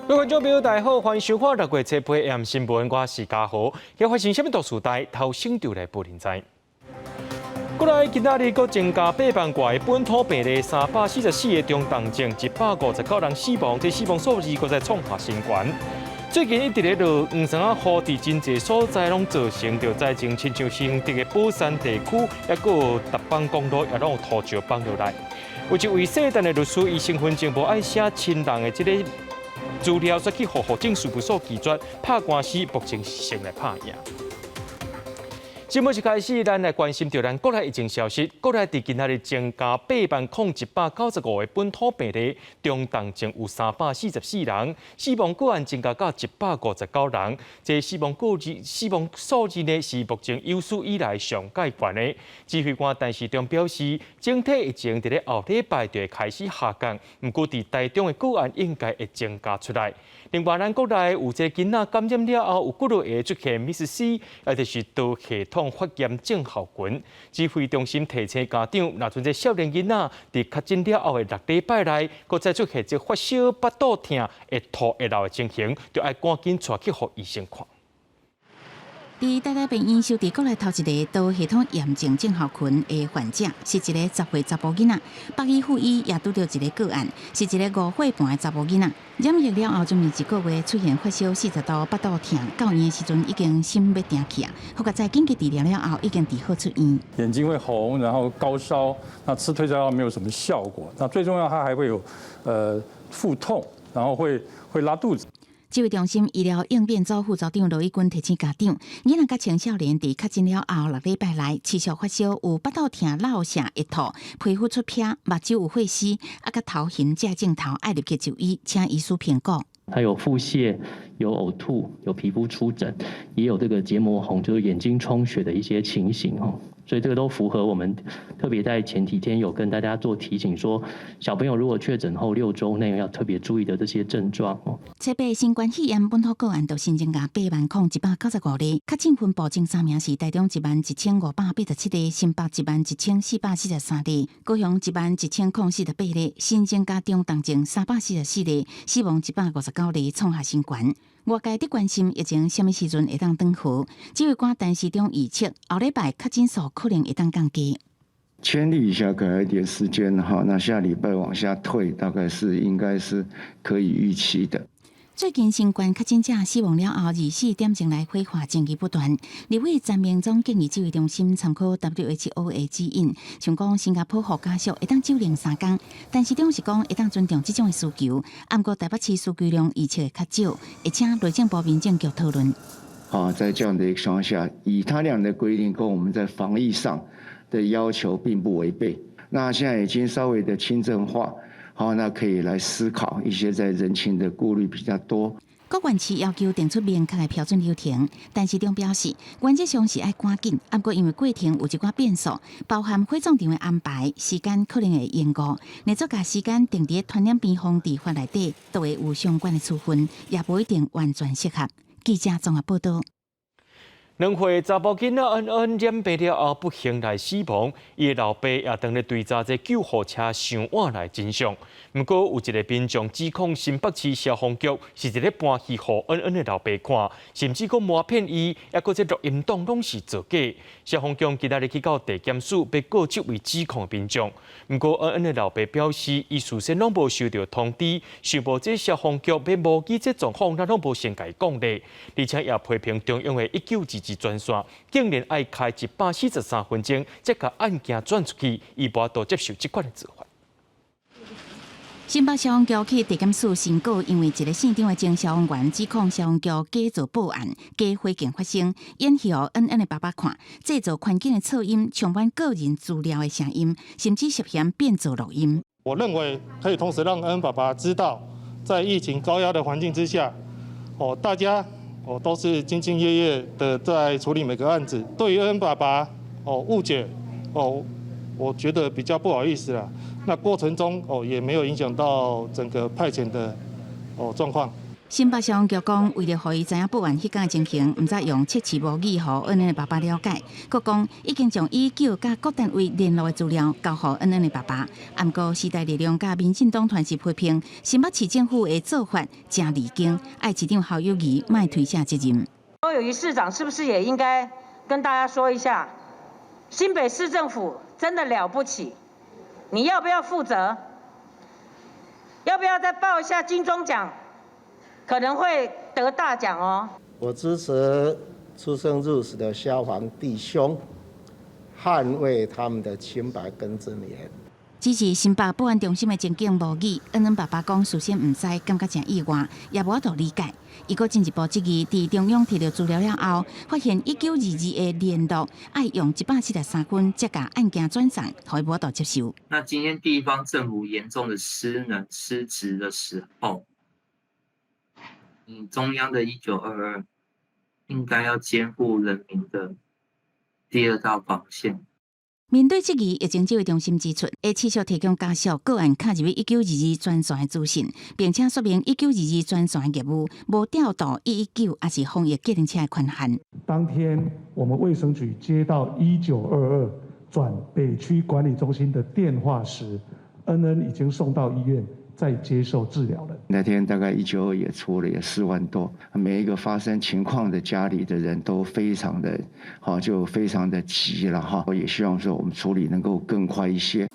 各位觀眾朋友，大家好，歡迎收看六月七八 AM 新聞，我是嘉豪。欲發生啥物大事代，頭先就來報您知。國內今仔日閣增加8萬外本土病例，344個中重症，159人死亡，這死亡數字閣再創下新高。最近一直咧落黃衫仔雨，佇真濟所在攏造成著災情，親像新竹的寶山地區，抑閣有達枋公路也攏有土石崩落來。有一位聖誕的律師，伊身份證無愛寫親人的這個資料，煞去予戶政事務所拒絕，拍官司，目前是先來拍贏。節目一開始，咱來關心著咱國內疫情消息。國內佇今仔日增加80,195個本土病例，中重症有344人，死亡個案增加到159人。這死亡數字呢，是目前有史以來上蓋懸的。指揮官陳時中表示，整體疫情佇咧後禮拜就會開始下降，毋過佇台中的個案應該會增加出來。另外，咱國內有這囡仔感染了後，有幾落個出現 MIS-C，也就是多系統發炎症候群。指揮中心提醒家長，若陣這少年囡仔佇確診了後的6禮拜內，閣再出現這發燒、腹肚疼、會吐會流的情形，就愛趕緊帶去予醫生看。佇台大病院收治國內頭一个多系統炎症症候群的患者，是一个10歲查埔囡仔。北醫附醫也拄著一个個案，是一个5歲半的查埔囡仔。染疫了後，將近一個月出現發燒40度、腹肚疼，到院的時陣已經心欲定去啊。好佳哉緊急治療了後，已經治好出院。眼睛會紅，然後高燒，那吃退燒藥沒有什麼效果。那最重要，它還會有腹痛，然後會拉肚子。指揮中心醫療應變組副組長羅一鈞提醒家長，囡仔佮青少年佇確診了後6禮拜內持續發燒、有腹肚疼、落瀉、會吐、皮膚出癖、目睭有血絲，啊，佮頭暈這症頭，愛入去就醫，請醫師評估。他有腹瀉、有嘔吐、有皮膚出疹，也有這個結膜紅，就是眼睛充血的一些情形哦。所以這個都符合我們特別在前幾天有跟大家做提醒，說小朋友如果確診後6週內要特別注意的這些症狀哦。七八新冠肺炎本土個案就新增加80,195例，確診分布前三名是台中11,587例，新北11,443例，高雄11,048例，新增加中重症344例，死亡159例，創下新高。外界佇關心疫情啥物時陣會當轉好，指揮官陳時中預測後禮拜確診數可能會當降低。千里以下給一點時間哈，那下禮拜往下退，大概是應該是可以預期的。最近新冠確診者死亡了後，24點鐘內火化爭議不斷。立委陳明忠建議指揮中心參考 WHO 的指引，像講新加坡予家屬會當守靈3工，陳時中是講會當尊重這種的需求。毋過台北市需求量預測會較少，會請內政部民政局討論。啊，在這樣的一個情況下，以他倆的規定跟我們在防疫上的要求並不違背。那現在已經稍微的輕症化。好，那可以來思考一些在人情的顧慮比較多。各縣市要求定出明確的標準流程，陳時中表示，原則上是愛趕緊，毋過因為過程有一寡變數，包含火葬場的安排、時間可能會延誤，若做共時間定佇傳染病防治法內底，都會有相關的處分，也無一定完全適合。記者綜合報道。2歲查埔囡仔恩恩染病了後不幸來死亡，伊的老爸也當咧追查這救護車傷晚來真相。毋過有一个民眾指控新北市消防局是佇咧搬戲予恩恩的老爸看，甚至閣瞞騙伊，抑閣這錄音檔攏是造假。消防局今仔日去到地檢署，欲告這位指控的民眾。毋過恩恩的老爸表示，伊事先攏無收著通知，想無這消防局欲目擊這狀況，咱攏無先共伊講咧。而且也批評中央的1922專線，竟然愛開143分鐘，才共案件轉出去，伊無法度接受這款的做法。新北消防局去地檢署申告，因為一个姓張的前消防員指控消防局假造報案、假火警發生，演戲予恩恩的爸爸看，製造環境的噪音、充滿個人資料的聲音，甚至涉嫌變造錄音。我認為可以同時讓恩恩爸爸知道，在疫情高壓的環境之下，哦，大家哦都是兢兢業業的在處理每個案子。對於恩恩爸爸哦誤解哦，我覺得比較不好意思啦。那過程中哦，也沒有影響到整個派遣的哦狀況。新北消防局講，為著予伊知影報案彼工的情形，毋才用測試無語予恩恩的爸爸了解。閣講已經將119佮各單位聯絡的資料交予恩恩的爸爸。毋過時代力量佮民進黨團是批評新北市政府的做法誠離經，愛市長侯友宜莫推卸責任。侯友宜市長是不是也應該跟大家說一下，新北市政府真的了不起，你要不要負責？要不要再報一下金鐘獎？可能會得大獎哦。我支持出生入死的消防弟兄，捍衛他們的清白跟尊嚴。只是新北保安中心的情景無語，恩恩爸爸講，事先毋知，感覺誠意外，也無法度理解。伊閣進一步質疑，佇中央提著資料了後，發現1922的聯絡愛用173分，才共案件轉送，予伊無法度接受。那今天地方政府嚴重的失能失職的時候，你中央的1922應該要肩負人民的第二道防線。面對質疑，疫情指揮中心指出，會持續提供家屬個案敲入去1922專線的資訊，並且說明1922專線的業務無調度119抑是防疫計程車的權限。當天我們衛生局接到1922轉北區管理中心的電話時，恩恩已經送到醫院，在接受治療了。那天大概192也出了也4萬多，每一個發生情況的家裡的人都非常的，好就非常的急了哈。我也希望說我們處理能夠更快一些。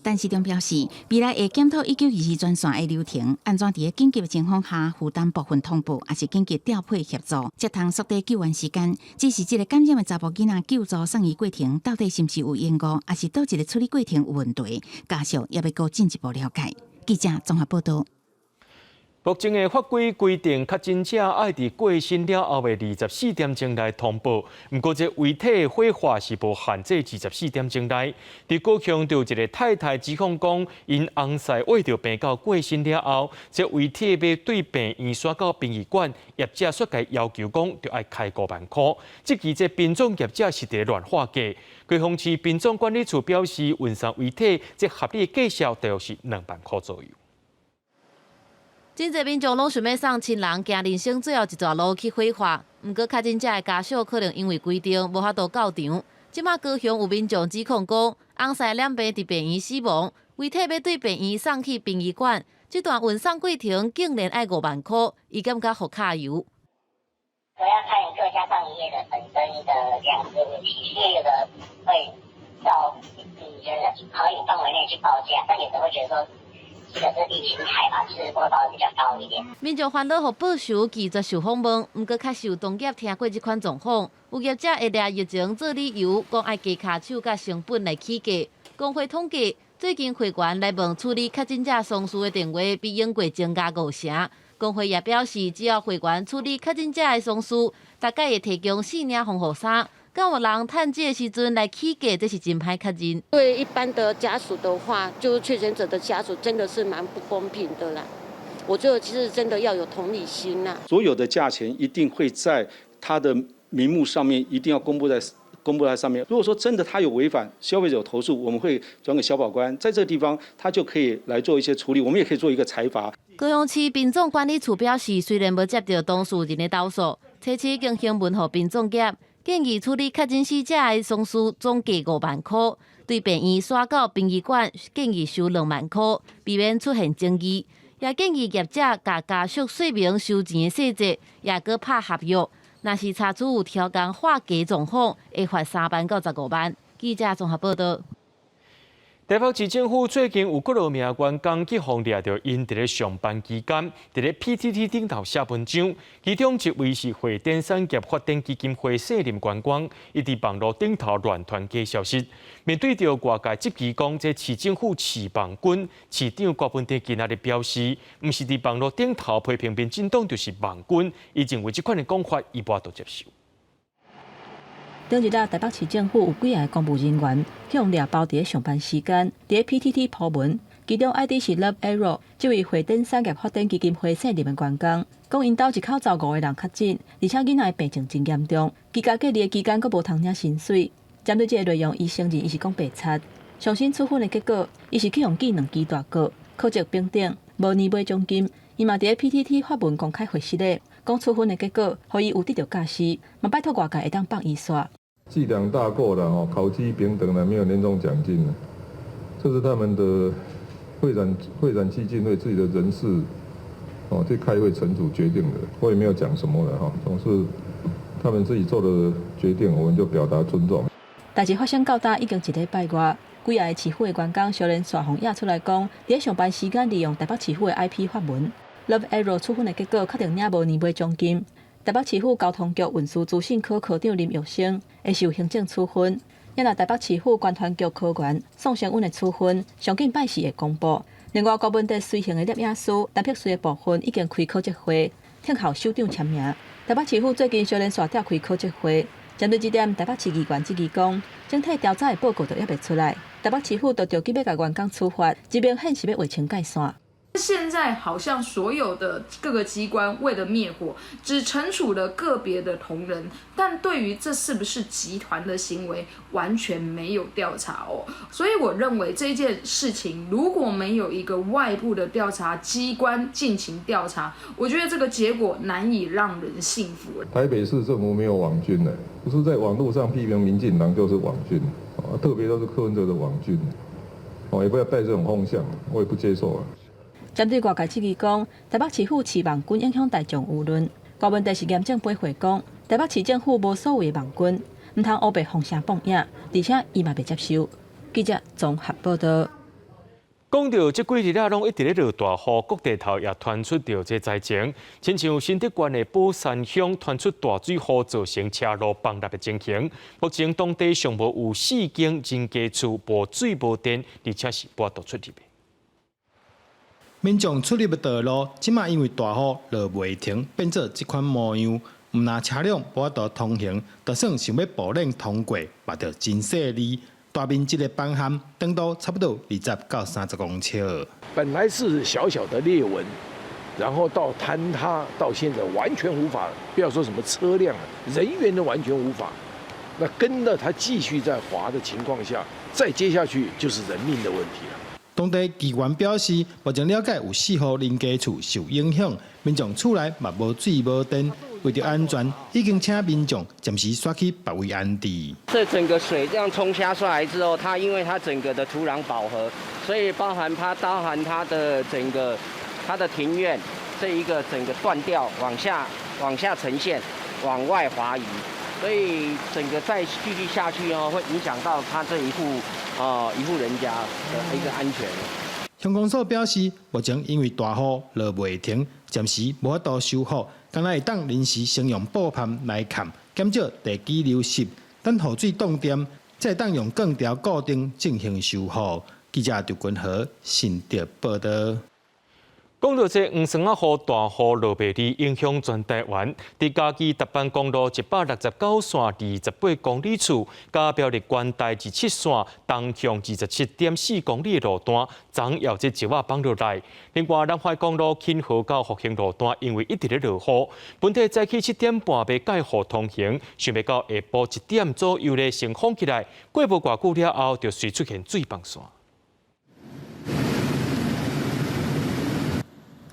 陳時中表示，未來會檢討1922專線的流程，按怎佇咧緊急的情況下負擔部分通報，抑是緊急調配協助，才通縮短救援時間。只是這個感染的查埔囡仔救助送醫過程，到底是毋是有延誤，抑是佗一个處理過程有問題？家屬也欲閣進一步了解。記者綜合報道。目前的法規規定，確診者愛佇過身了後的24點鐘內通報。毋過，這遺體火化是無限制24點鐘內。佇高雄，就有一个太太指控講，𪜶翁婿穢著病到過身了後，這遺體欲對病院徙到殯儀館，業者煞共要求講，著愛開5萬箍。質疑這殯葬業者是佇咧亂喊價。高雄市殯葬管理處表示，運送遺體這合理價數大約是2萬箍左右。真濟民眾攏想欲送親人行人生最後一逝路去火化，毋過確診者的家屬可能因為規定無法度到場。這馬高雄有民眾指控講，翁婿染病佇病院死亡，遺體欲對病院送去殯儀館，這段運送過程竟然愛5萬箍，伊感覺予卡油。我要看各家葬儀業的本身的良知問題，因為有的會照你覺得合理範圍內去報價，但有的會覺得說，這個是禮金台吧，就是會報得比較高一點。民眾煩惱予報仇拒絕受訪問，毋過確實有同業聽過這款狀況，有業者會掠疫情做理由，講愛加跤手佮成本來起價。工會統計，最近會員來問處理確診者喪事的電話比往過增加五成。工會也表示，只要會員處理確診者的喪事，大概會提供四領防護衫。敢有人趁這个時陣來起價，這是真歹確認。對一般的家屬的話，就是確診者的家屬，真的是蠻不公平的啦。我覺得其實真的要有同理心啦。所有的價錢一定會在他的名目上面，一定要公布在上面。如果說真的他有違反，消費者有投訴，我們會轉給消保官，在這個地方他就可以來做一些處理，我們也可以做一個裁罰。高雄市殯葬管理處表示，雖然無接到當事人的投訴，初期已經行文予殯葬業，建議處理確診死者的喪事總價5萬箍，對病院徙到殯儀館建議收2萬箍，避免出現爭議。也建議業者共家屬說明收錢的細節，也閣拍合約。若是查出有超工喊價狀況，會罰3萬到15萬。記者綜合報道。台北市政府最近有幾落名員工去予掠著，𪜶佇咧上班期間，佇咧 PTT 頂頭寫文章。其中一位是會展產業發展基金會卸任員工，伊佇網路頂頭亂傳假消息。面對著外界質疑講，這市政府飼網軍，市長郭文忠今仔日表示，毋是佇網路頂頭批評民進黨就是網軍，伊認為這款的講法伊無法度接受。頂日啊，台北市政府有幾个公務人員去予掠包佇咧上班時間，佇咧 PTT 鋪文，其中 ID 是 Love Arrow，這位會展產業發展基金會卸任的員工，講𪜶兜一口罩五個人確診，而且囡仔的病情真嚴重，居家隔離的期間閣無通領薪水。針對這个內容，伊承認伊是講白賊。上審處分的結果，伊是去予記兩支大過，考績評等，無年尾獎金。伊伊嘛佇咧 PTT 發文公開回實咧，講處分的結果，予伊有得著教示，嘛拜託外界會當放伊煞。記兩大過了哦，考績丙等了，沒有年終獎金了，這是他們的會展基金會自己的人事哦，去開會層組決定的，我也沒有講什麼了哈，總是他們自己做的決定，我們就表達尊重。代誌發生到今已經一禮拜外，幾个市府的員工相連續予惹出來講，佇咧上班時間利用台北市府的 IP 發文，Love Arrow 處分的結果確定領無年尾獎金。台北市府交通局運輸資訊科科長林玉生會受行政處分，也若台北市府觀傳局科員宋承允的處分，上緊拜四會公布。另外，郭文哲隨行的攝影師陳碧穗的部分已經開考績會，聽候首長簽名。台北市府最近相連續召開考績會，針對這點，台北市議員質疑講，整體調查的報告都猶未出來，台北市府就著急欲共員工處罰，這明顯是欲劃清界線。現在好像所有的各個機關為了滅火，只懲處了個別的同仁，但對於這是不是集團的行為，完全沒有調查哦。所以我認為這件事情如果沒有一個外部的調查機關進行調查，我覺得這個結果難以讓人信服。台北市政府沒有網軍的，不是在網路上批評民進黨就是網軍，特別都是柯文哲的網軍，哦，也不要帶這種風向，我也不接受啊。針對外界質疑講，台北市府飼網軍影響大眾輿論，郭文哲是嚴正駁回講，台北市政府無所謂的網軍，毋通烏白放聲放影，而且伊嘛袂接受。記者綜合報道。講到這幾日啊，攏一直咧落大雨，各地頭也傳出著這災情，親像新竹縣的寶山鄉傳出大水雨造成車路崩裂的情形。目前當地上無有四間人家厝無水無電，而且是無法度出入的。民眾出入的道路，這馬因為大雨落袂停，變做這款模樣，毋但車輛無法度通行，就算想欲步輪通過，嘛著真細膩。大面積的崩陷，長度差不多20到30公尺。本來是小小的裂紋，然後到坍塌，到現在完全無法，不要說什麼車輛，人員都完全無法。那跟著它繼續在滑的情況下，再接下去就是人命的問題了。當地議員表示，目前了解有四戶人家厝受影響，民眾厝內嘛無水無電，為著安全，已經請民眾暫時徙去別位安置。這整個水這樣沖下出來之後，它因為它整個的土壤飽和，所以包含它的整個它的庭院這一個整個斷掉，往下呈現，往外滑移，所以整個再繼續下去哦，會影響到它這一戶一戶人家的一個安全。鄉公所表示，目前因為大雨落袂停，暫時無法度修復，干焦會當臨時先用布帆來崁，減少地基流失。等雨水凍掂，才會當用鋼條固定進行修復。記者劉君和新竹報道。講到這黃霜仔雨大雨落袂離，影響全台灣。佇嘉義達班公路169線28公里處，佮苗栗關大27線東向27.4公里的路段，昨昏這石仔崩落來。另外，南橫公路芹河到復興路段，因為一直咧落雨，本底早起7點半欲蓋雨通行，想袂到下晡1點左右咧先封起來，過無偌久了後，就隨出現水崩線。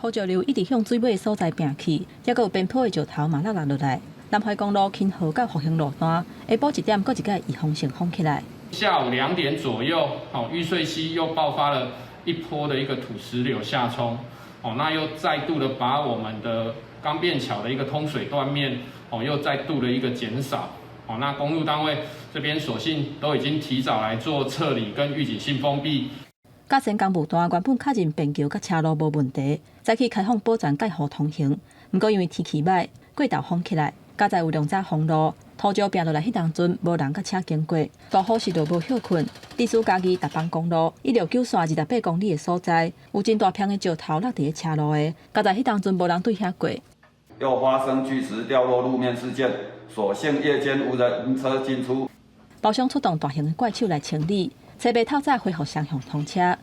土石流一直向水尾所在拚去，猶閣有邊坡的石頭嘛落落來。南橫公路芹河到復興路段，下晡1點閣一擺預防性封起來。下午2點左右，哦，玉穗溪又爆發了一波的一個土石流下沖，哦，那又再度的把我們的岡變橋的一個通水斷面，哦，又再度的一個減少，哦，那公路單位這邊所幸都已經提早來做撤離跟預警性封閉。甲善工務段原本確認便橋佮車路無問題，早起開放保全蓋雨通行。毋過因為天氣䆀，過晝封起來，佳哉有量早封路，土石拚落來彼當陣無人佮車經過，大雨時就無歇睏。致使嘉義達班公路169線28公里的所在，有真大片的石頭落佇咧車路的，佳哉彼當陣無人對遐過。又發生巨石掉落路面事件，所幸夜間無人車進出。包商出動大型的怪手來清理。西北透早恢復雙向通車，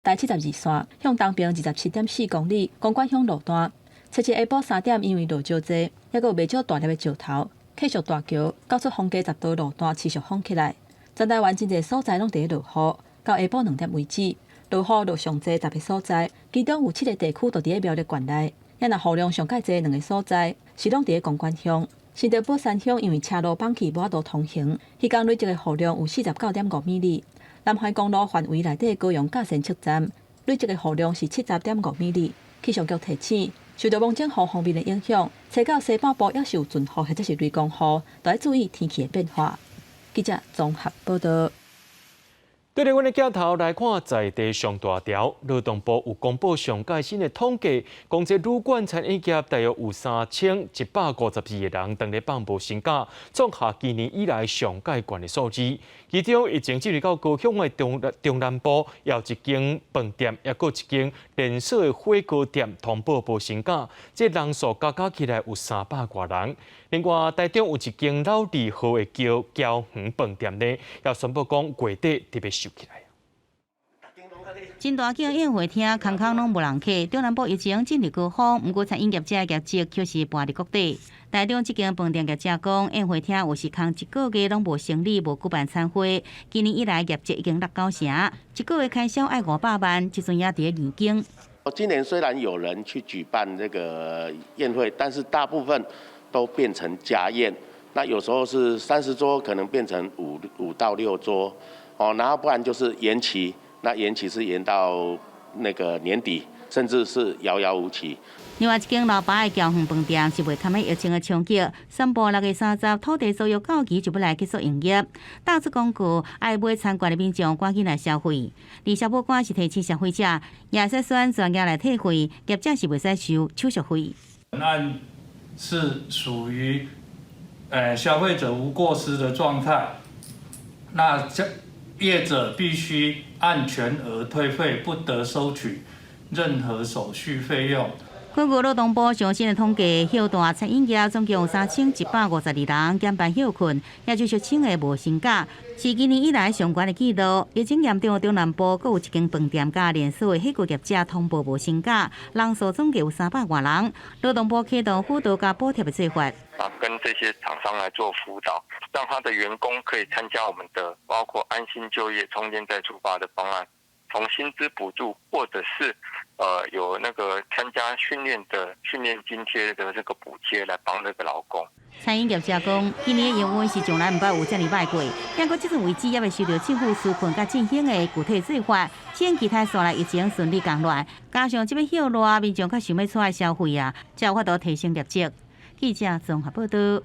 台72線向東邊27.4公里公館鄉路段，七日下晡3點，因為落少濟，猶閣有袂少大粒的石頭，繼續大橋到出風街10道路段持續封起來。全台灣真濟所在攏佇咧落雨，到下晡2點為止，落雨落上濟十个所在，其中有七个地區都佇咧苗栗縣內。也若雨量上蓋濟兩个所在，是攏佇咧公館鄉。新竹寶山鄉因為車路崩去，無法度通行，彼工累積的雨量有49.5米里。南環公路範圍內底高雄甲仙竹站累積的雨量是70.5米里。氣象局提醒，受到蒙頂雨鋒面的影響，吹到西半部猶是有陣雨或者是雷公雨，都愛注意天氣的變化。記者綜合報道。對著阮的鏡頭來看，在地上大條，勞動部有公布上蓋新的統計，講這旅館餐飲業大約有3152個人當咧放無薪假，創下今年以來上蓋懸的數字。其中疫情進入到高雄的中中南部，有一間飯店，抑閣一間連鎖的火鍋店通報無薪假，這人數加加起來有三百外人。另外，台中有一間老字號的叫僑園飯店呢，也宣布講月底特別收起來。真大間宴會廳，空空攏無人客。中南部疫情進入高峰，毋過餐飲業者業績卻是跋佇谷底。台中這間飯店業者講，宴會廳有時空一個月攏無生意，無舉辦餐會。今年以來業績已經落九成，一個月開銷愛五百萬，這陣也佇咧研究。今年雖然有人去舉辦這個宴會，但是大部分都變成家宴。那有時候是30桌，可能變成5到6桌，哦，然後不然就是延期。那延期是延到那個年底，甚至是遙遙無期。另外一間老牌的僑園飯店是袂堪疫情的衝擊，宣布6月30土地租約到期就欲來結束營業。打出廣告，愛買餐券的民眾趕緊來消費。而消保官是提醒消費者，也使選專業來退費，業者是袂使收手續費。本案是屬於消費者無過失的狀態，那這業者必須按全額退費，不得收取任何手續費用。根據勞動部上新的統計，歇大餐飲業總共有3152人減班歇困，也就是稱的無薪假，是今年以來上懸的紀錄。疫情嚴重的中南部，閣有一間飯店佮連鎖的火鍋業者通報無薪假，人數總計有三百外人。勞動部啟動輔導佮補貼的做法，啊，跟這些廠商來做輔導，讓他的員工可以參加我們的包括安心就業、重建再出發的方案，從薪資補助或者是有那個參加訓練的訓練津貼的這個補貼來幫這個勞工。餐飲業者講，今年的營運是從來毋捌有遮爾歹過，不過這陣為止猶未收到政府紓困佮振興的具體做法，請期待紲來疫情順利降落，加上這擺歇熱，民眾較想欲出來消費啊，才有法度提升業績。記者綜合報道。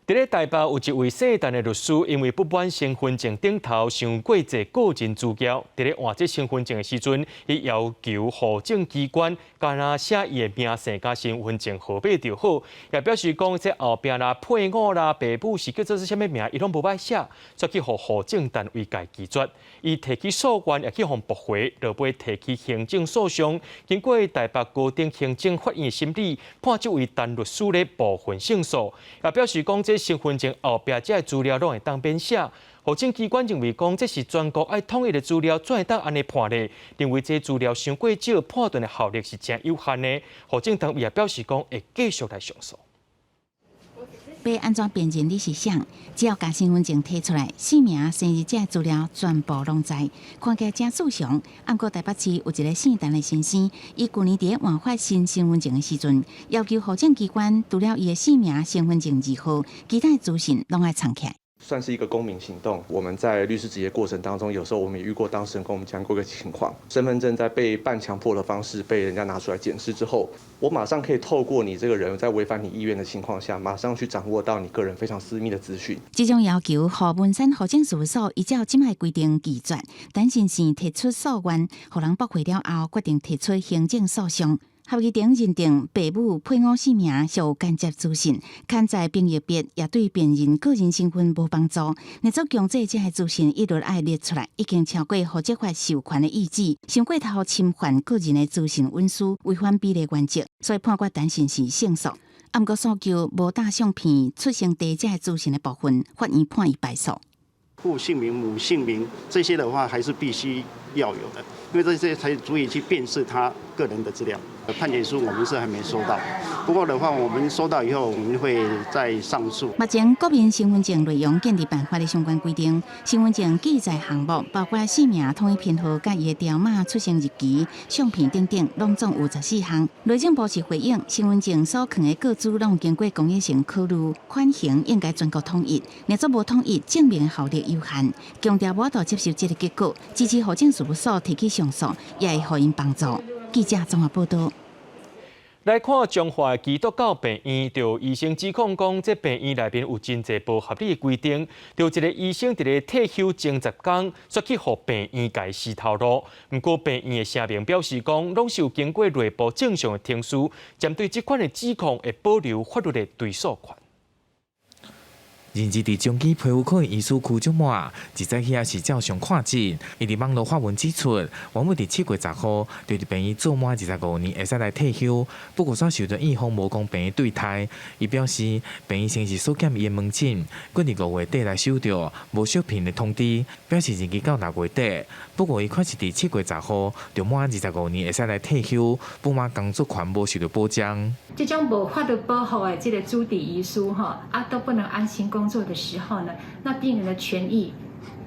佇咧台北有一位姓陳的律師，因為不滿身份證頂頭傷過濟個人資料，佇咧換這身份證的時陣，伊要求戶政機關干焦寫伊的名姓佮身份證號碼就好，也表示講這後壁啦、配偶啦、爸母是叫做啥物名，伊攏無愛寫，煞去予戶政單位共拒絕。伊提起訴願，也去予駁回，落尾提起行政訴訟。經過台北高等行政法院審理，判這位陳律師咧部分勝訴，也表示講這身份證後壁這个資料攏會當免寫。戶政機關認為講這是全國愛統一的資料，怎會當按呢判咧？認為這資料傷過少，判斷的效力是誠有限的。戶政單位也表示講會繼續來上訴。欲按怎辨認你是誰？只要共身份證提出來，姓名、生日這資料全部攏知，看起來誠自常。毋過台北市有一个姓陳的先生，伊舊年佇換發新身份證的時陣，要求戶政機關除了伊的姓名、身份證字號，其他的資訊攏愛藏起來。算是一個公民行動。我們在律師執業過程當中，有時候我們也遇過當事人跟我們講過一個情況：身份證在被半強迫的方式被人家拿出來檢視之後，我馬上可以透過你這個人在違反你意願的情況下，馬上去掌握到你個人非常私密的資訊。這種要求，予文山戶政事務所依照這擺規定拒絕，陳先生提出訴願，予人駁回了後，決定提出行政訴訟。合議庭認定，爸母配偶姓名屬間接資訊，刊載兵役別也對辨認個人身份無幫助。若做強制這个資訊一律愛列出來，已經超過戶籍法授權的意旨，傷過頭侵犯個人的資訊隱私，違反比例原則，所以判決陳先生勝訴。毋過訴求無搭相片、出生地這个資訊的部分，法院判伊敗訴。父姓名、母姓名這些的話，還是必須要有的，因為這些才足以去辨識他個人的資料。判決書我們是還沒收到，不過的話，我們收到以後，我們會再上訴。目前國民身份證內容建立辦法的相關規定，身份證記載項目包括姓名、統一編號、佮伊的條碼、出生日期、相片等等，攏總有14項。內政部是回應，身份證所藏的個資攏有經過工業性考慮，款型應該全國統一，若做無統一，證明效力有限。強調無法度接受這個結果，支持戶政事務所提起上訴，也會予𪜶幫助。記者綜合報道。來看彰化的基督教病院，就醫生指控講，這病院內面有真濟無合理的規定，就一個醫生佇咧退休前10工，煞去予病院共死頭路。毋過病院的聲明表示講，攏是有經過內部正常的程序，針對這款的指控會保留法律的追訴權。任職佇彰基皮膚科的醫師柯俊滿，自早起也是照常看診。伊佇網路發文指出，原本佇7月10號就佇病院做滿25年，會使來退休。不過煞受著院方無公平的對待。伊表示，病院先是縮減伊的門診，閣佇5月底來收著無續聘的通知，表示任期到6月底。不過伊確實佇7月10號就滿25年會使來退休，不滿工作權無受著保障。這種無法律保護的這個主治醫師吼，啊都不能安心工作的時候呢，那病人的權益，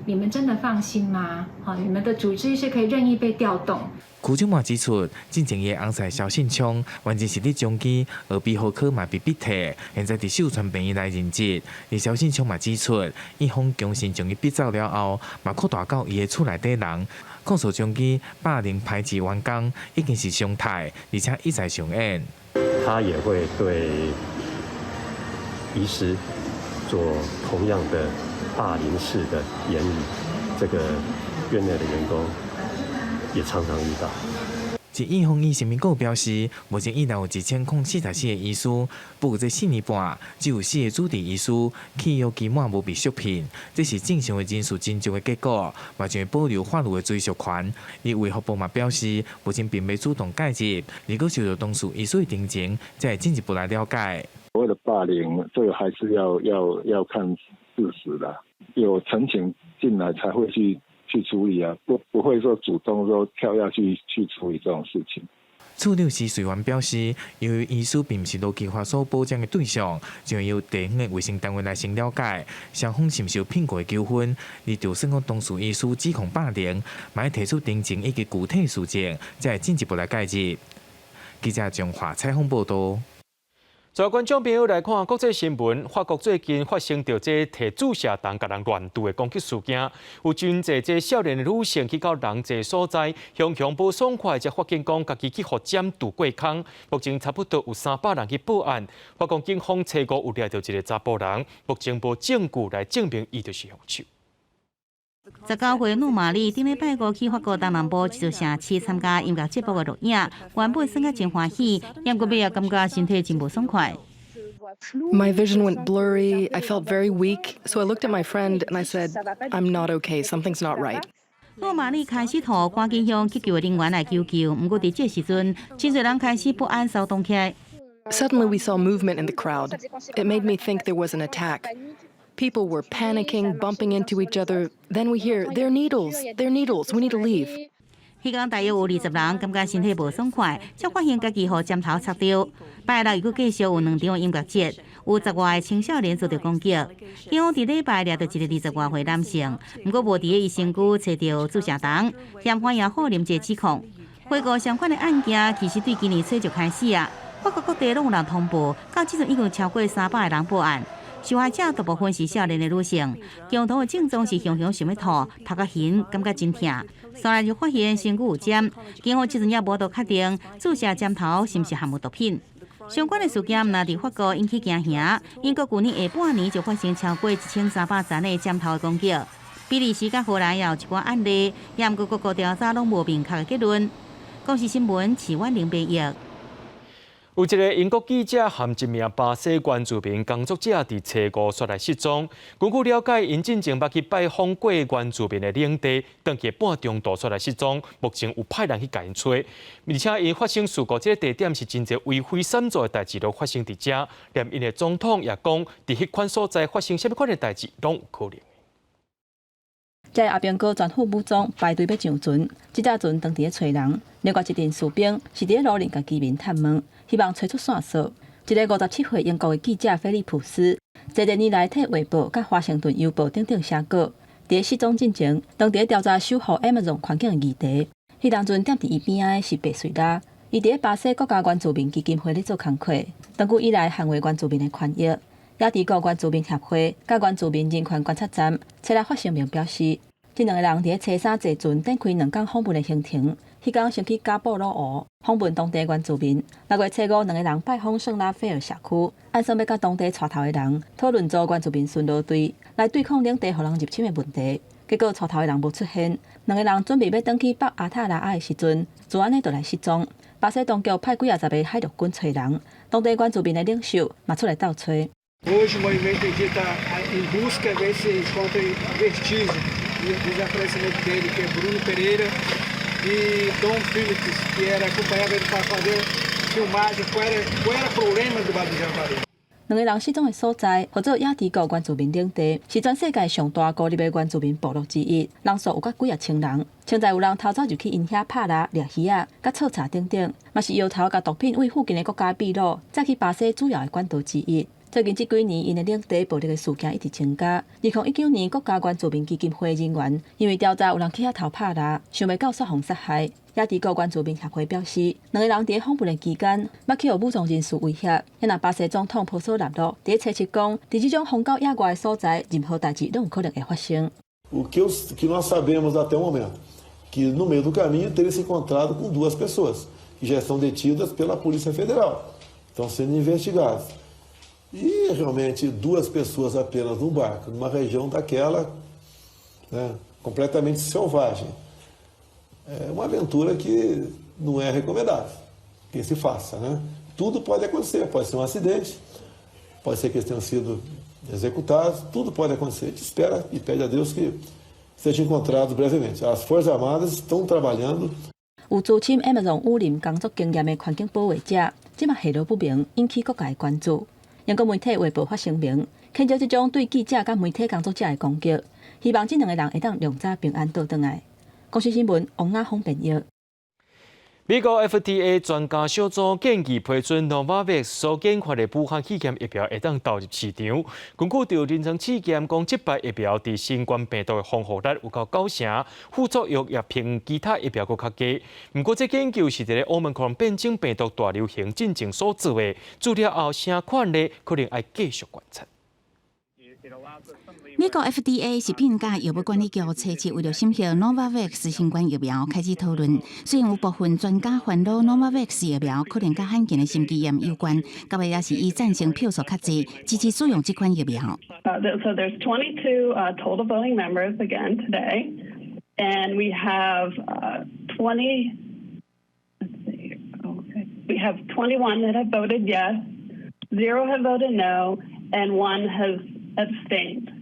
你們真的放心嗎？好，你們的主治醫師可以任意被調動。區長嘛指出，進前伊的翁婿蕭信聰，原先是佇彰基耳鼻喉科嘛被逼退，現在佇秀傳病院來任職。而蕭信聰嘛指出，院方強行將伊逼走了後，嘛擴大到伊的厝內底人，控訴彰基霸凌排擠員工，已經是常態，而且一再上演。他也會對醫師做同樣的霸凌式的言語，這個院內的員工也常常遇到。一院方醫生民表示，目前院內有1044個醫師，不過這4年半只有四個主治醫師契約期滿無被續聘，這是正常的人事真正的結果，嘛將會保留法律的追訴權。而衛福部嘛表示，目前並未主動介入，如果受到當事醫師的陳情，才會進一步來了解。所謂的霸凌，這個還是要看事實的，有陳情進來才會去處理啊，不會說主動說跳下去處理這種事情。處長施瑞元表示，由於醫師並毋是勞基法所保障的對象，就由地方的衛生單位來先了解雙方是毋是有聘僱的糾紛。而就算講當事醫師指控霸凌，嘛愛提出陳情以及具體事證，才會進一步來介入。記者張華採訪報道。在觀眾朋友來看國際新聞，法國最近發生著這提注射筒共人亂射的攻擊事件，有真濟這少年的女性去到人濟所在，雄雄無爽快，才發現講家己去予針揬過空。目前差不多有300人去報案，法國警方初步有掠著一個查埔人，目前無證據來證明伊就是兇手。19歲努瑪麗頂禮拜五去法國東南部一座城市參加音樂節目的錄影，原本耍甲真歡喜，毋過尾仔感覺身體真無爽快。 My vision went blurry. I felt very weak. So I looked at my friend and I said, "I'm not okay. Something's not right." 努瑪麗開始吐，趕緊向急救人員來求救。毋過佇這時陣，真濟人開始不安騷動起來。 Suddenly we saw movement in the crowd. It made me think there was an attack. People were panicking, bumping into each other. Then we hear, "They're needles! They're needles! We need to leave." 彼工大約有20人感覺身體無爽快，才發現家己予針頭插著。拜六又閣繼續有兩場音樂節，有10外個青少年遭著攻擊。警方佇禮拜掠著一個20外歲男性，毋過無佇伊身軀揣著注射筒，嫌犯也否認這指控。回顧相關的案件，其實對今年初就開始啊，法國各地攏有人通報，到這陣已經超過300個人報案。受害者大部分是少年的女性，共同的症狀是雄雄想欲吐，頭殼暈，感覺真疼。後來就發現身軀有針，警方這陣也無法度確定注射針頭是毋是含有毒品。相關的事件毋但佇法國引起驚嚇，英國舊年下半年就發生超過1300單的針頭的攻擊。比利時佮荷蘭也有一寡案例，也毋過各國調查攏無明確的結論。公視新聞徐婉玲編譯。有一個英國記者和一名巴西原住民工作者佇初五煞來失蹤。根據了解，𪜶進前捌去拜訪過原住民的領地，轉去半中途煞來失蹤。目前有派人去共𪜶揣，而且𪜶發生事故這個地點是真濟為非搧做的代誌都發生佇遮，連𪜶的總統也講，佇彼款所在發生啥物款的代誌攏有可能。這个阿兵哥全副武裝排隊欲上船，這隻船當佇咧揣人。另外一陣士兵是佇咧路面共居民探問，希望揣出線索。一个57歲英國的記者菲利普斯，這幾年來替《衛報》佮華盛頓郵報等等寫稿。佇失蹤進前，當佇咧調查守護 Amazon 環境的議題，彼當陣踮佇伊邊仔的是白瑞拉。伊佇咧巴西國家原住民基金會咧做工課，長久以來捍衛原住民的權益。雅地國原住民協會佮原住民人權觀察站，冊來發聲明表示，這兩個人佇咧初三坐船展開2工訪問的行程，彼工先去加布魯湖訪問當地原住民。6月初五，兩個人拜訪聖拉斐爾社區，按算欲佮當地帶頭的人討論組原住民巡邏隊來對抗領地予人入侵的問題。結果帶頭的人無出現，兩個人準備欲轉去北阿塔拉亞的時陣，就按呢就來失蹤。巴西當局派幾仔十个海陸軍揣人，當地原住民的領袖嘛出來鬥揣。 Hoje o movimento está em busca ver se encontra vestígio do desaparecimento dele, que é Bruno Pereira e Dom Phillips, que era acompanhava ele para fazer filmagem, qual era o problema do Vale do Javari. 兩个人失蹤的所在，號做雅地國原住民領地，是全世界上大孤立的原住民部落之一，人數有到幾仔千人。潛在有人偷走入去𪜶遐拍獵、掠魚仔、佮採茶等等，嘛是搖頭佮毒品對附近的國家秘魯，載去巴西主要的管道之一。最近這幾年，𪜶的領地暴力的事件一直增加。2019年，國家原住民基金會人員因為調查有人去遐偷拍獵，想袂到煞予殺害。雅地國原住民協會表示，兩个人佇訪問的期間，捌去予武裝人士威脅。若巴西總統波索納洛佇初七講，佇這種荒郊野外的所在，任何代誌攏有可能會發生。 O que nós sabemos até o momento, que no meio do caminho teria se encontrado com duas pessoas que já estão detidas pela Polícia Federal, estão sendo investigadas. E realmente duas pessoas apenas num barco, numa região daquela, né, completamente selvagem. É uma aventura que não é recomendável que se faça, né? Tudo pode acontecer, pode ser um acidente, pode ser que eles tenham sido executados, tudo pode acontecer. A gente espera e pede a Deus que sejam encontrados brevemente. As Forças Armadas estão trabalhando. 有資深 Amazon 雨林工作經驗的環境保衛者，這馬下落不明，引起各界關注。英國媒體衛報發聲明，譴責這種對記者佮媒體工作者的攻擊，希望這兩個人會當量早平安倒轉來。公視新聞王亞峰編譯。美國 FDA 專家小組建議批准 Novavax 所研發的武漢肺炎疫苗會當投入市場。根據著臨床試驗，講這擺疫苗佇新冠病毒的防護力有夠九成，副作用也比其他疫苗閣較低。毋過這研究是佇咧奧密克戎變種病毒大流行進前所做的，做了後啥款呢？可能愛繼續觀察。美國 FDA 食品佮藥物管理局初七為著審核 Novavax 新冠疫苗開始討論。雖然有部分專家煩惱 Novavax 疫苗可能佮罕見的心肌炎有關，到尾也是以贊成票數較濟，支持使用這款疫苗。 So there's 22 total voting members again today, and we have 20. Let's see. Okay, we have 21 that have voted yes, 0 have voted no, and 1 has abstained.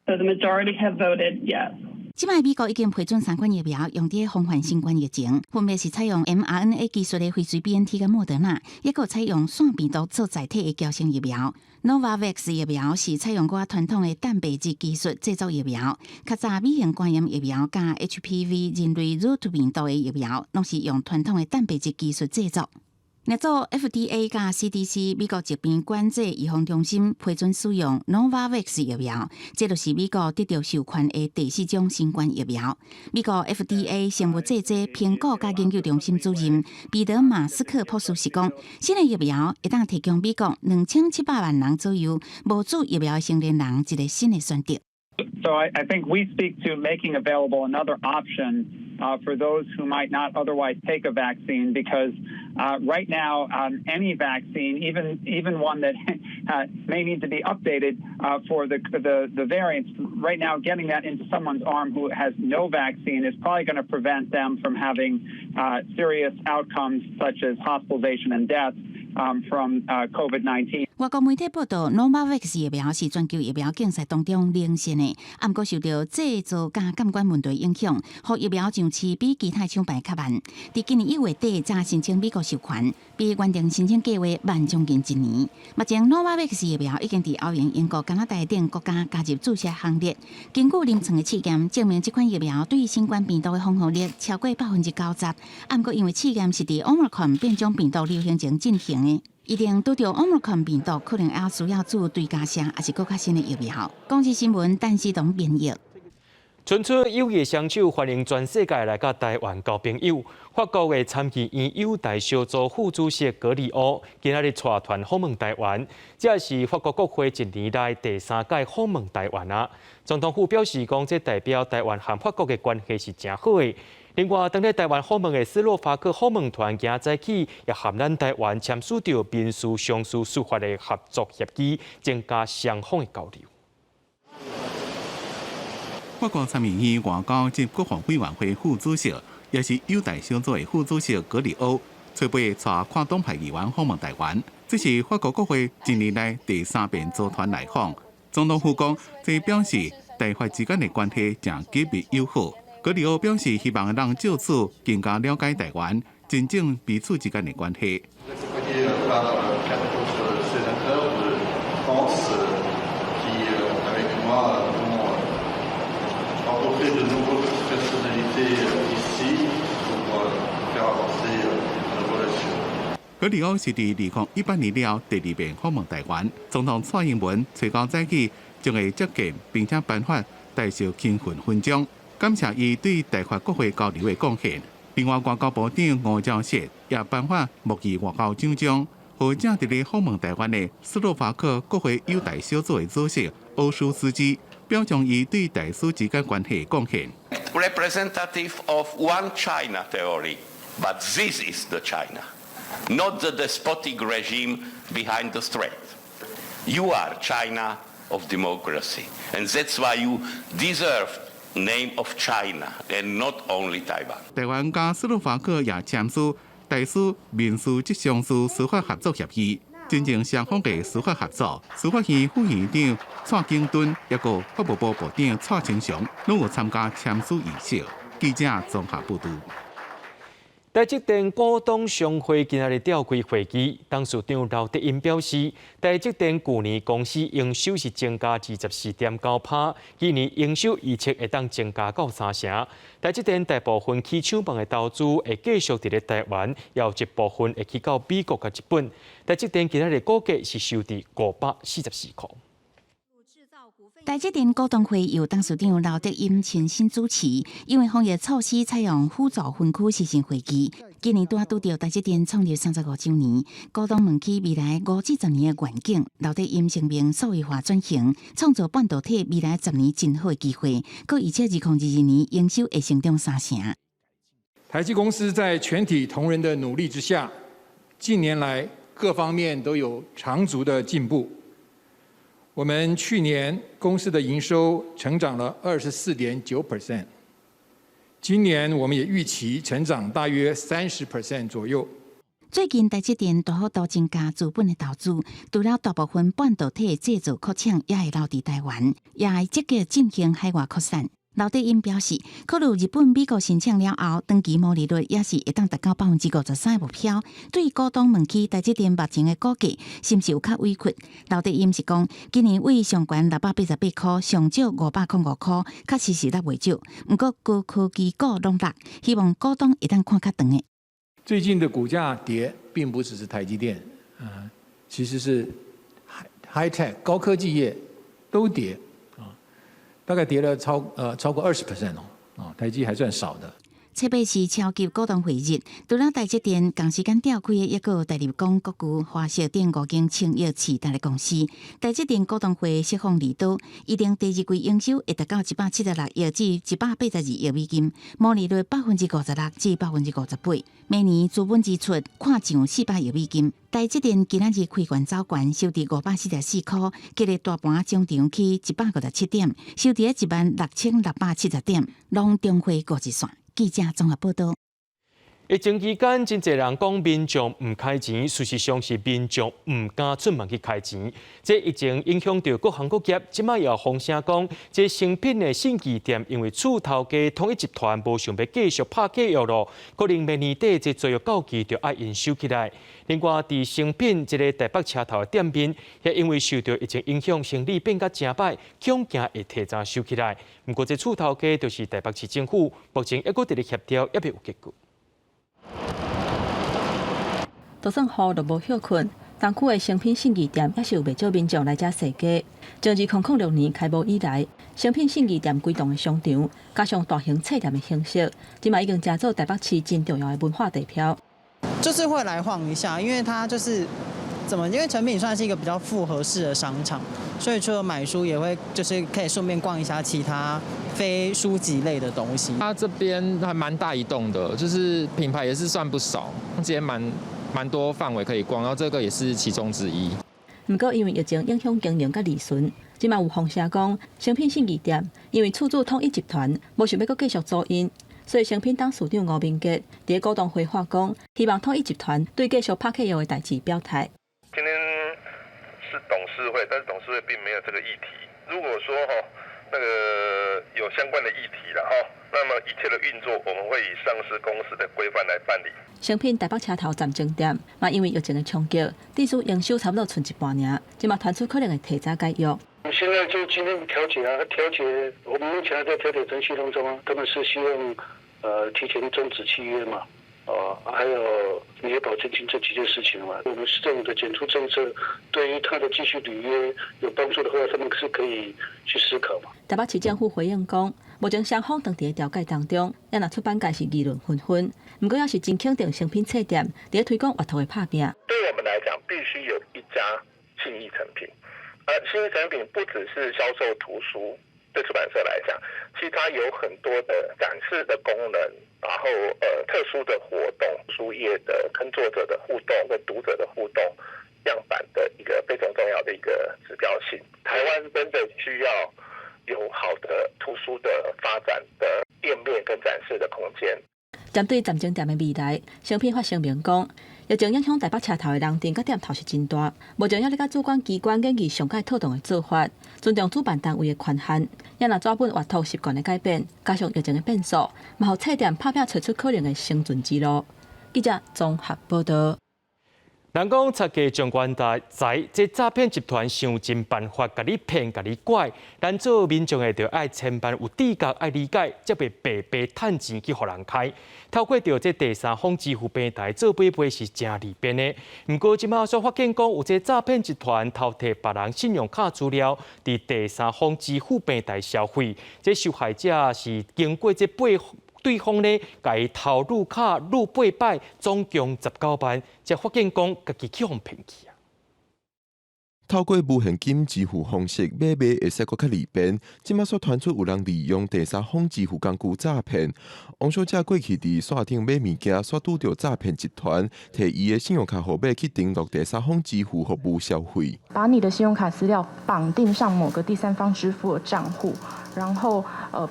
So the majority have voted yes. 這擺美國已經批准三款疫苗用佇防範新冠疫情，分別是採用 mRNA 技術的輝瑞 BNT 佮莫德納，抑閣採用腺病毒做載體的嬌生疫苗。Novavax 疫苗是採用較傳統的蛋白質技術製作疫苗，較早乙型肝炎疫苗佮 HPV 人類乳頭病毒的疫苗，攏是用傳統的蛋白質技術製作。另組 FDA 佮 CDC 美國疾病管制預防中心批准使用 Novavax 疫苗，這就是美國得著授權的第四種新冠疫苗。美國 FDA 生物製劑評估佮研究中心主任彼得馬斯克博士是講，新的疫苗會當提供美國2700萬人左右無注疫苗的成年人一个新的選擇。 So I think we speak to making available another option for those who might not otherwise take a vaccine, because right now any vaccine, even one that may need to be updated for the variants, right now getting that into someone's arm who has no vaccine is probably going to prevent them from having serious outcomes such as hospitalization and death. From COVID-19. 外國媒體報道，Novavax 疫苗是全球疫苗競賽當中領先的，毋過受著製造佮監管問題影響，予疫苗上市比其他廠牌較慢。佇今年1月底才申請美國授權，比原定申請計劃慢將近一年。目前 Novavax 疫苗已經佇歐盟、英國、加拿大等國家加入注射行列。根據臨床的試驗，證明這款疫苗對新冠病毒的防護力超過90%。毋過因為試驗是佇 Omicron 變種病毒流行前進行的，一定拄著 Omicron 病毒，可能還需要做追加劑，抑是閣較新的疫苗。公視新聞，陳思彤編譯。伸出友誼雙手，歡迎全世界來佮台灣交朋友。法國的參議院友台小組副主席格里歐今仔日帶團訪問台灣，這是法國國會一年來第三屆訪問台灣啊。總統府表示講，這代表台灣和法國的關係是誠好的。另外，當咧台灣訪問的斯洛伐克訪問團今早起也和咱台灣簽署著民事、商事、司法的合作協議，增加雙方的交流。法國參議院外交及國防委員會副主席，也是友台小組的副主席格里歐，初八帶跨黨派議員訪問台灣。這是法國國會近年來第三遍組團來訪。總統府講，這表示台法之間的關係誠緊密友好。格里歐表示，希望能藉此更加了解台灣，增進彼此之間的關係。格里歐是佇2018年了第二遍訪問台灣。總統蔡英文揣九早起將會接見並且頒發大綬勤奮勳章，感謝伊對台法國會交流的貢獻。另外，外交部長吳釗燮也頒發木藝外交獎章，予正佇咧訪問台灣的斯洛伐克國會友台小組的主席歐舒斯基，表彰伊對台斯之間關係貢獻。 Representative of one China theory, but this is the China, not the despotic regime behind the strait. You are China of democracy, and that's why you deserve name of China and not only Taiwan. 台灣佮斯洛伐克也簽署台斯民事及商事司法合作協議，增進雙方的司法合作。司法院副院長蔡景敦，抑閣法務部部長蔡清祥，攏有參加簽署儀式。記者綜合報導。台積電股東商會今仔日召開會議，董事長劉德音表示，台積電舊年公司營收是增加24.9%，今年營收預測會當增加到三成。台積電大部分起廠房的投資會繼續佇咧台灣，也有一部分會去到美國佮日本。台積電今仔日股價是收佇544塊。台積電股東會由董事長劉德音親身主持，因為防疫措施採用輔助分區實行會議。今年拄仔拄著台積電創立35週年，股東問起未來5至10年的願景，劉德音聲明數位化轉型，創造半導體未來十年真好的機會，閣預測2022年營收會成長三成。台積公司在全體同仁的努力之下，近年來各方面都有長足的進步。我們去年公司的營收成長了24.9%，今年我們也預期成長大約30% 左右。最近台積電大幅度增加資本的投資，除了大部分半導體製造擴廠也會留佇台灣，也會積極進行海外擴散。劉德音表示，考慮日本、美國申請了後，長期毛利率也是會當達到53%的目標。對股東問起台積電目前的股價是毋是有較委屈？劉德音是講，今年位上懸688塊，上少505塊，確實是落袂少。毋過高科技股攏落，希望股東會當看較長的。最近的股價跌，並不只是台積電，其實是 high tech 高科技業都跌。大概跌了超過20% 哦，啊，台積還算少的。初八是超級股東會日，除了台積電仝時間召開的一個大立光、國巨、華碩等五間千億市值的公司，台積電股東會釋放利多，預定第二季營收會達到176億至182億美金，毛利率56%至58%。明年資本支出擴上400億美金。台積電今仔日開懸走懸，收佇544塊，今日大盤終場起157點，收佇16,670點，攏中回五日線。記者綜合報導。疫情期間，真濟人講民眾毋開錢，事實上是民眾毋敢出門去開錢。這疫情影響著各行各業，這擺也有風聲講，這誠品的信義店因為厝頭家統一集團無想欲繼續拍契約囉，可能明年底這租約到期就愛𪜶收起來。另外，佇誠品這個台北車頭的店面，也因為受著疫情影響，生理變甲誠歹，恐驚會提早收起來。毋過，這厝頭家就是台北市政府，目前猶閣佇咧協調，猶未有結果。就算雨都無歇睏，東區的誠品信義店猶是有袂少民眾來遮踅街。從2006年開幕以來，誠品信義店規棟的商場，加上大型冊店的形式，這馬已經成做台北市真重要的文化地標。就是會來晃一下，因為它就是怎麼？因為誠品算是一個比較複合式的商場，所以除了買書，也會就是可以順便逛一下其他非書籍類的東西。它這邊還蠻大一棟的，就是品牌也是算不少，這邊蠻多範圍可以逛，然後這個也是其中之一。毋過因為疫情影響經營佮利潤，這馬有風聲講，誠品信義店因為厝主統一集團無想欲閣繼續租𪜶，所以誠品董事長吳明杰佇股東會發講，希望統一集團對繼續拍契約的代誌表態。今天是董事會，但是董事會並沒有這個議題。如果說哈那個有相關的議題了哈，那麼一切的運作我們會以上市公司的規範來辦理。誠品台北車頭站前店嘛，因為疫情的衝擊，店主營收差不多賰一半爾，這馬傳出可能會提早解約。我們現在就今天調解啊，調解，我們目前還在調解程序當中啊，他們是希望提前終止契約嘛，哦，還有履約保證金這幾件事情嘛。我們市政府的減租政策對於他的繼續履約有幫助的話，他們是可以去思考嘛。台北市政府回應講，目前雙方當佇咧調解當中，也若出版界是議論紛紛，毋過猶是真肯定誠品冊店佇咧推廣閱讀的拍拚。對我們來講，必須有一家信義誠品，而信義誠品不只是銷售圖書，對出版社來講，其實它有很多的展示的功能，然後特殊的活動，書業的跟作者的互動，跟讀者的互動，樣板的一個非常重要的一個指標性。台灣真的需要有好的圖書的發展的店面跟展示的空間。針對站前店的未來，誠品發聲明講，疫情影響台北車頭的人陣佮店頭是真大，目前猶咧佮主管機關研議上蓋妥當的做法，尊重主辦單位的權限。也若紙本閱讀習慣的改變，加上疫情的變數，嘛予冊店拍拚揣出可能的生存之路。記者綜合報導。人講賊家將關大財，這詐騙集團想盡辦法共你騙、共你拐。咱做民眾的，就愛千萬有知覺、愛理解，才袂白白趁錢去予人開。透過著這第三方支付平台做買賣是誠利便的。毋過這馬煞發現講有這詐騙集團偷提別人信用卡資料，佇第三方支付平台消費，這受害者是經過這背對方咧，共伊偷入卡入八擺，總共19萬，才發現講家己去予騙去啊！透過無現金支付方式買賣會使閣較利便，這馬煞傳出有人利用第三方支付工具詐騙。王小姐過去佇線頂買物件，煞拄著詐騙集團，提伊的信用卡號碼去登錄第三方支付服務消費。把你的信用卡資料綁定上某個第三方支付的賬戶。然後，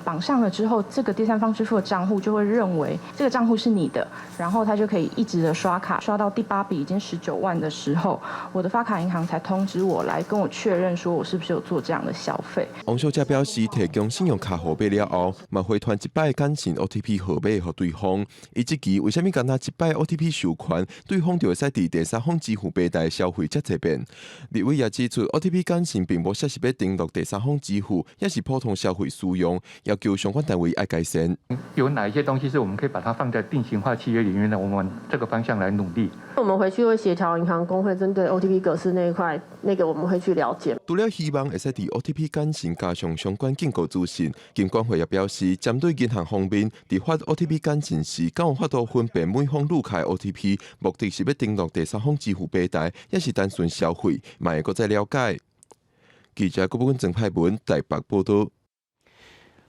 綁上了之後，這個第三方支付的賬戶就會認為這個賬戶是你的，然後他就可以一直的刷卡，刷到第八筆已經19萬的時候，我的發卡銀行才通知我來跟我確認，說我是不是有做這樣的消費。王小姐表示，提供信用卡號碼了後，嘛回傳一擺簡訊 OTP 號碼予對方。伊這期為啥物干焦一擺 OTP 授權，對方就會使佇第三方支付平台消費遮濟遍？立委也指出，OTP 簡訊並無寫是欲登錄第三方支付，抑是普通消費使用，要求相關單位愛改善。有哪一些東西是我們可以把它放在定型化契約裡面呢？我們這個方向來努力。我們回去會協調銀行公會針對 OTP 格式那一塊，那個我們會去了解。除了希望會使佇 OTP 簡訊加上相關警告資訊，金管會也表示，針對銀行方面，佇發 OTP 簡訊時，敢有法度分辨每封入卡的 OTP，目的是欲登錄第三方支付平台，抑是單純消費，嘛會閣再了解。記者郭寶君、曾派文台北報導。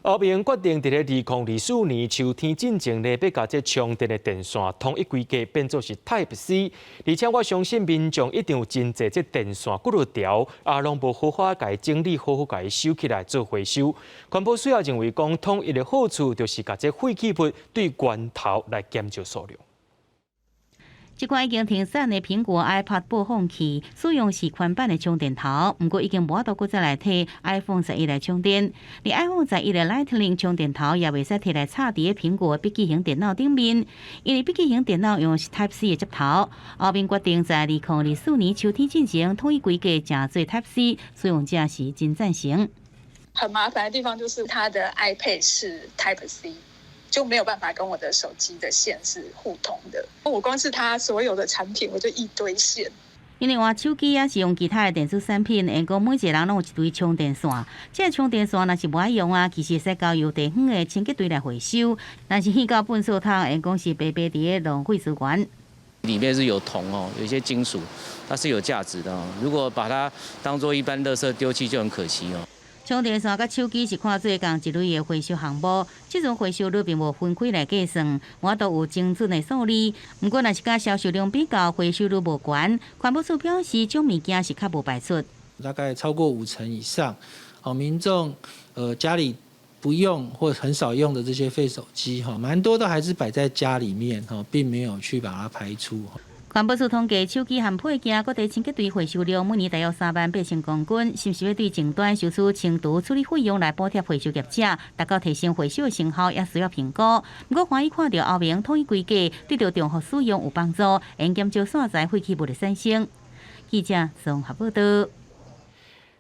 歐盟決定佇咧2024年秋天進前咧，欲共這充電的電線統一規格變做是 Type C，而且我相信民眾一定有真濟這電線幾落條，啊，攏無好好共伊整理，好好共伊收起來做回收。環保署也認為講，統一的好處就是共這廢棄物對源頭來減少數量。這款已經停產的蘋果 iPod 播放器，使用是寬版的充電頭，毋過已經無法度閣再來替 iPhone 十一來充電。連 iPhone 十一的 Lightning 充電頭也袂使提來插佇蘋果筆記型電腦頂面，因為筆記型電腦用的是 Type C 的接頭。歐盟決定在2024年秋天進行統一規格，成做 Type C，使用者是真贊成。很麻煩的地方就是它的 iPad 是 Type C。就沒有辦法跟我的手機的線是互通的。我光是它所有的產品，我就一堆線。因為換手機抑是用其他的電子產品，會講每一個人攏有一堆充電線。這個充電線若是無愛用啊，其實會使交由地方的清潔隊來回收。但是去到糞掃桶，會講是白白佇咧浪費資源。裡面是有銅哦，有一些金屬，它是有價值的哦。如果把它當做一般垃圾丟棄，就很可惜哦。充電線佮手機是看做仝一類的回收項目，這種回收率並無分開來計算，無法度有精準的數字。毋過，若是佮銷售量比較，回收率無懸。環保署表示，這種物件是較無排出。大概超過五成以上，哦，民眾家裡不用或很少用的這些廢手機，哈，蠻多都還是擺在家裡面，哈，並沒有去把它排出。環保署統計，手機和配件各地清潔隊回收量每年大約3萬8千公斤，是毋是欲對終端收取清除處理費用來補貼回收業者，達到提升回收的成效，也需要評估。毋過歡喜看著歐盟統一規格，對著重複使用有幫助，會減少線材廢棄物的產生。記者綜合報道。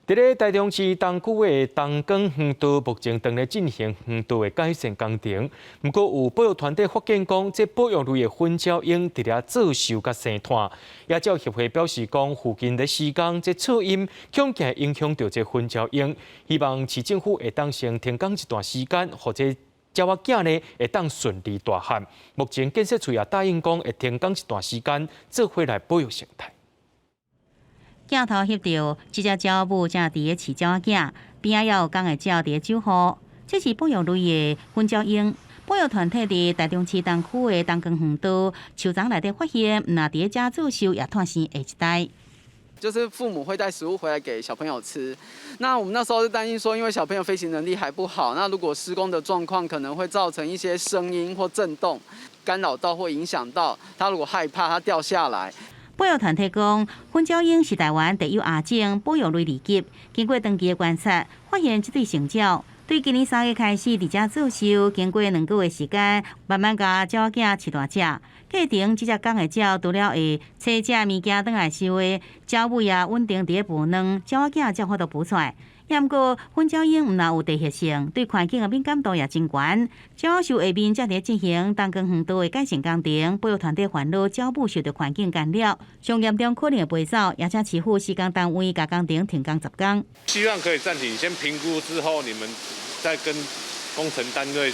佇咧台中市東區的東港園道，目前正咧進行園道的改善工程。毋過有保育團體發現講，這保育類的粉鳥鶯佇遮做壽佮生湠。野鳥協會表示講，附近咧施工這噪音恐驚影響著這粉鳥鶯，希望市政府會當先停工一段時間，予這鳥仔囝呢會當順利大漢。目前建設處也答應講，會停工一段時間，做伙來保育生態。鏡頭翕著這隻鳥母正佇咧飼鳥仔囝，邊仔也有仝个鳥佇咧守護。這是保育類的粉鳥鶯。保育團體佇台中市東區的東光園道樹叢內底發現，毋但佇咧遮做壽，也湠生下一代。就是父母會帶食物回來給小朋友吃，那我們那時候就擔心說，因為小朋友飛行能力還不好，那如果施工的狀況可能會造成一些聲音或震動，干擾到或影響到他，如果害怕，他掉下來。保育團體講，粉鳥鶯是台灣特有亞種，保育類二級。經過長期的觀察，發現這對成鳥對今年3月開始佇遮做壽，經過2個月時間，慢慢共鳥仔囝飼大隻。過程這隻公的鳥除了會揣食物件轉來收的，鳥尾也穩定佇咧孵卵，鳥仔囝才有法度孵出來。也毋過，粉鳥鶯毋但有地域性，對環境的敏感度也真懸。鳥仔樹下面正佇進行東光園道的改善工程，保育團體煩惱鳥母受著環境干擾，上嚴重可能會飛走，也請市府施工單位共工程停工10工。希望可以暫停，先評估之後，你們再跟工程單位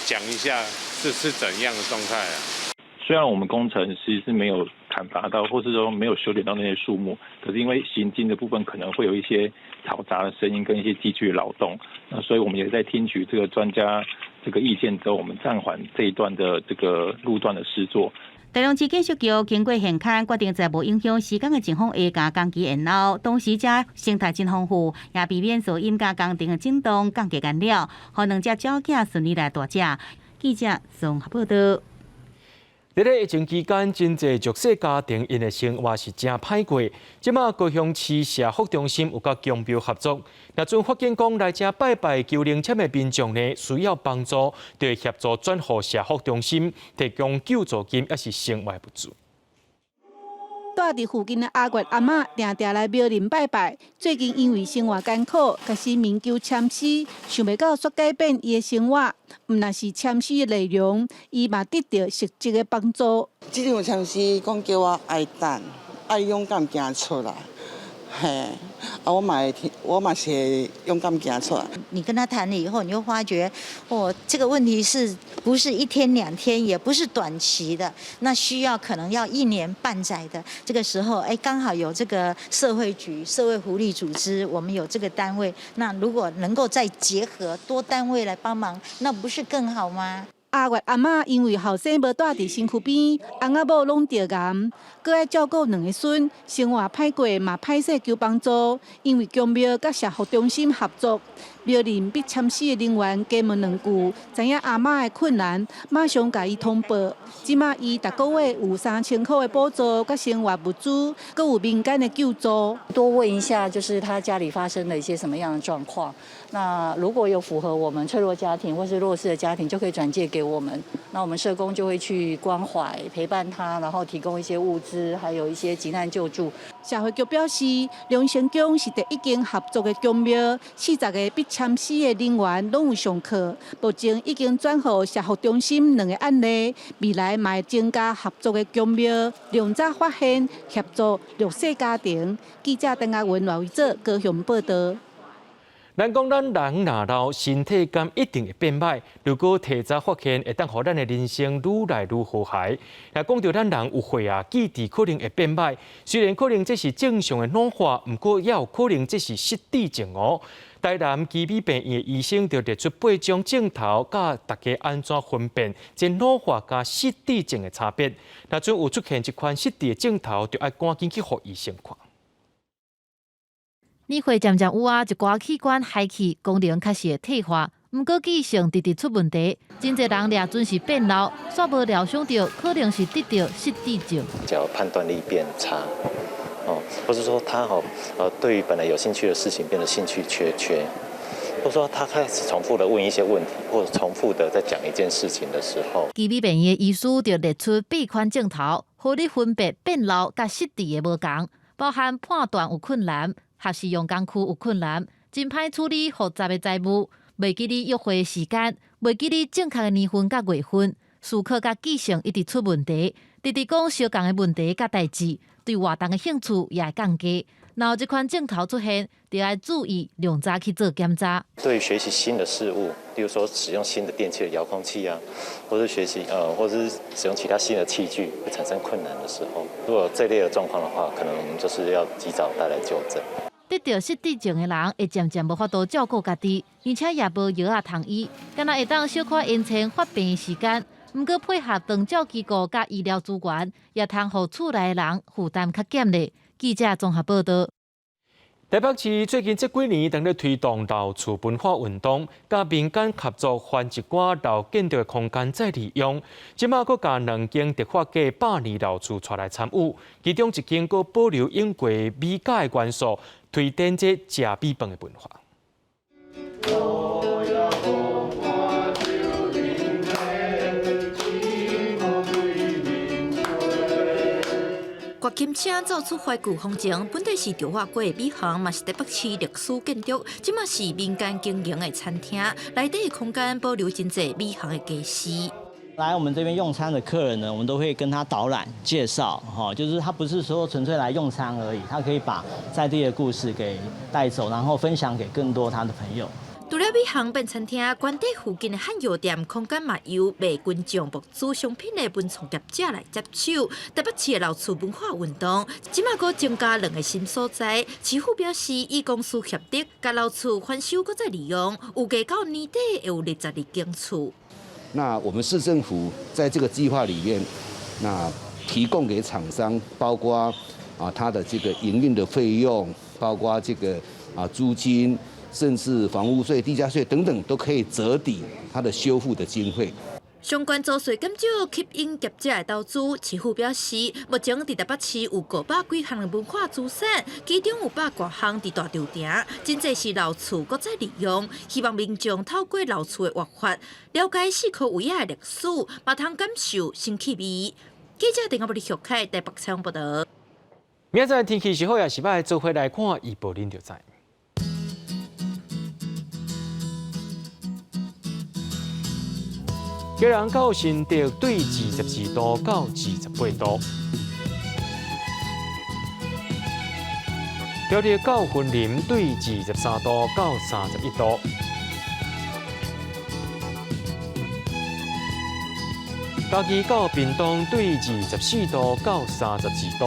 講一下是怎樣的狀態啊。雖然我們工程其實是沒有砍伐到，或是說沒有修剪到那些樹木，可是因為行進的部分可能會有一些嘈雜的聲音跟一些機具勞動，那所以我們也在聽取這個專家這個意見之後，我們暫緩這一段的這個路段的施作。台中市建設局經過現勘，決定在無影響施工的情況下，共工期延後。同時，遮生態真豐富，也避免噪音佮工程的震動降低干擾，予兩隻鳥仔順利來大隻。記者綜合報道。佇咧疫情期間，真濟弱勢家庭𪜶的生活是誠歹過。這馬高雄市社福中心有佮宮廟合作，若陣發現講來遮拜拜求靈籤的民眾呢，需要幫助，就會協助轉予社福中心提供救助金，抑是生活物資。住佇附近的阿月阿嬤，定定來廟林拜拜。最近因為生活艱苦，開始冥求籤詩，想袂到煞改變伊的生活。毋但是籤詩的內容，伊嘛得著實質的幫助。這張籤詩講叫我愛等，愛勇敢行出來。嘿，啊，我嘛會聽，我嘛是會勇敢行出來。你跟他談了以後，你就發覺，哦，這個問題是不是一天兩天，也不是短期的，那需要可能要一年半載的。這個時候，哎，剛好有這個社會局、社會福利組織，我們有這個單位，那如果能夠再結合多單位來幫忙，那不是更好嗎？阿月阿嬤因為後生無蹛佇身軀邊，翁仔某攏著癌，閣愛照顧兩个孫，生活歹過嘛歹勢求幫助。因為宮廟佮社福中心合作，廟裡被簽死的人員加問兩句，知影阿嬤的困難，馬上共伊通報。這馬伊逐個月有3000箍的補助，佮生活物資，閣有民間的救助。多問一下，就是他家裡發生了一些什麼樣的狀況。那如果有符合我們脆弱家庭或是弱勢的家庭，就可以轉介給我們。那我們社工就會去關懷、陪伴他，然後提供一些物資，還有一些急難救助。社會局表示，龍生宮是第一間合作的宮廟，40個被簽死的人員攏有上課。目前已經轉予社福中心兩個案例，未來嘛會增加合作的宮廟，量早發現協助弱勢家庭。記者鄧亞文、賴維哲高雄報道。咱講咱人若老，身體敢一定會變歹。如果提早發現，會當予咱的人生愈來愈和諧。若講著咱人有歲啊，記憶可能會變歹。雖然可能這是正常的老化，毋過也有可能這是失智症哦。台南奇美病院的醫生就列出八種症頭，教大家按怎分辨這老化佮失智症的差別。若準有出現這款失智的症頭，就愛趕緊去予醫生看。年歲漸漸有啊，一寡器官害去功能確實會退化，毋過記性直直出問題，真濟人掠準是變老，煞無料想著可能是得著失智症。叫判斷力變差，哦，或是說他吼，對於本來有興趣的事情變得興趣缺缺，或者說他開始重複的問一些問題，或者重複的在講一件事情的時候，奇美病院的醫師就列出八款症頭，予你分別變老佮失智的無仝，包含判斷有困難。學習用工具有困難，真歹處理複雜的財務，袂記得約會時間，袂記得正確的年份佮月份，思考佮記性一直出問題，直直講相仝的問題佮代誌，對活動的興趣也會降低。若有這款症頭出現，就愛注意量早去做檢查。對於學習新的事物，例如說使用新的電器的遙控器啊，或者學習或者是使用其他新的器具會產生困難的時候，如果這類的狀況的話，可能我們就是要及早帶來就診。得著失智症的人會漸漸無法度照顧家己，而且也無藥仔通醫，敢若會當小可延長發病的時間。毋過配合長照機構佮醫療資源，也通予厝內的人負擔較減咧。記者綜合報道。台北市最近這幾年，正咧推動老厝文化運動，佮民間合作還一寡老建築的空間再利用。這馬閣共兩間迪化街百年老厝帶來參與，其中一間閣保留用過米膠的元素，推展這食米飯的文化。掘金車走出懷舊風情，本底是迪化街的米行，嘛是台北市歷史建築，這馬是民間經營的餐廳，內底的空間保留真濟米行的家私。來我們這邊用餐的客人呢，我們都會跟他導覽介紹，就是他不是說純粹來用餐而已，他可以把在地的故事給帶走，然後分享給更多他的朋友。除了米行變餐廳，官邸附近的漢藥店空間嘛由賣群眾募資商品的文創業者來接手。台北市的老厝文化運動，這馬閣增加兩個新所在。市府表示，以公私協力，共老厝翻修閣再利用，預計到年底會有22間厝。那我們市政府在這個計劃裡面，那提供給廠商，包括啊它的這個營運的費用，包括這個啊租金。甚至房屋稅、地價稅等等，都可以折抵它的修復的經費。相關租稅減少，吸引業者來投資。市府表示，目前佇台北市有500幾項的文化資產，其中有100多項佇大稻埕，真濟是老厝閣再利用。希望民眾透過老厝的活法，了解四箍圍仔的歷史，嘛通感受新氣味。記者鄧阿伯的小凱台北採訪報道。明仔載天氣是好抑是䆀，做伙來看預報，恁就知。基隆到新竹對22度到28度，苗栗到雲林對23度到31度，嘉義到屏東對24度到32度，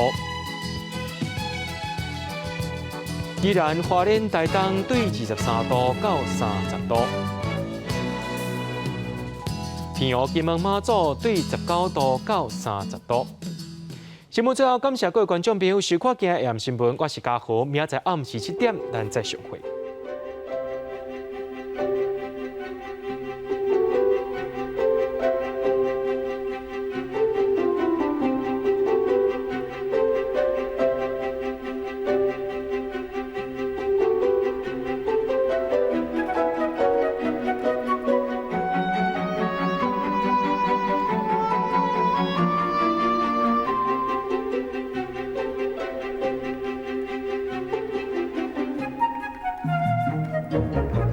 宜蘭花蓮台東對23度到30度。天鵝金門馬祖對19度到30度。新聞最後感謝各位觀眾朋友收看今日的新聞，我是嘉豪，明仔載暗時7點，咱再相會。聞。